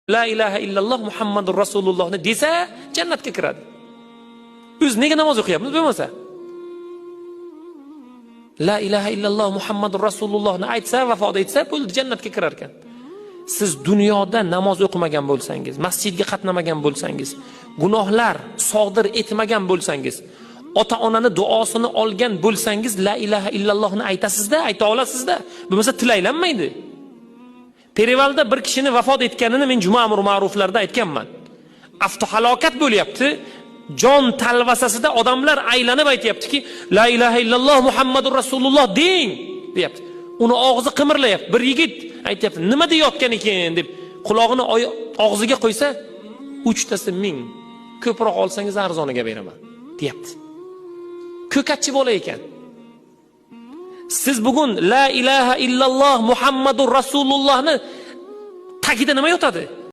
La ilaha illalloh Muhammadur Rasulullohni desa jannatga kiradi. O'zi nega namoz o'qiyapmiz bo'lmasa? La ilaha illalloh Muhammadur Rasulullohni aytsa, vafot etsa, bo'ldi, jannatga kirar ekan. Siz dunyoda namoz o'qimagan bo'lsangiz, masjidga qatnamagan bo'lsangiz, gunohlar sodir etmagan bo'lsangiz, ota-onani duosini olgan bo'lsangiz, la ilaha illallohni aytasizda, ayta olasizda. Bo'lmasa til aylanmaydi. Perivalda bir kishini vafot etganini men juma amr ma'ruflarda aytganman. Avtohalokat bo'lyapti. Jon talvasasida odamlar aylanib aytyaptiki, la ilaha illalloh Muhammadur Rasululloh deng deyapti. Uni og'zi qimirlayapti. Bir yigit aytyapti, nima deyotgan ekan deb qulog'ini og'ziga qo'ysa, uchtasi 1000. Ko'proq olsangiz arzoniga beraman deyapti. Ko'katchi bola ekan. Siz bugun la ilaha illalloh Muhammadur Rasulullohni tagida nima yotadi?